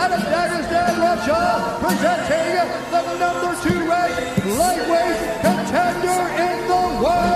Out of Dagestan, Russia, presenting the number 2 ranked lightweight contender in the world.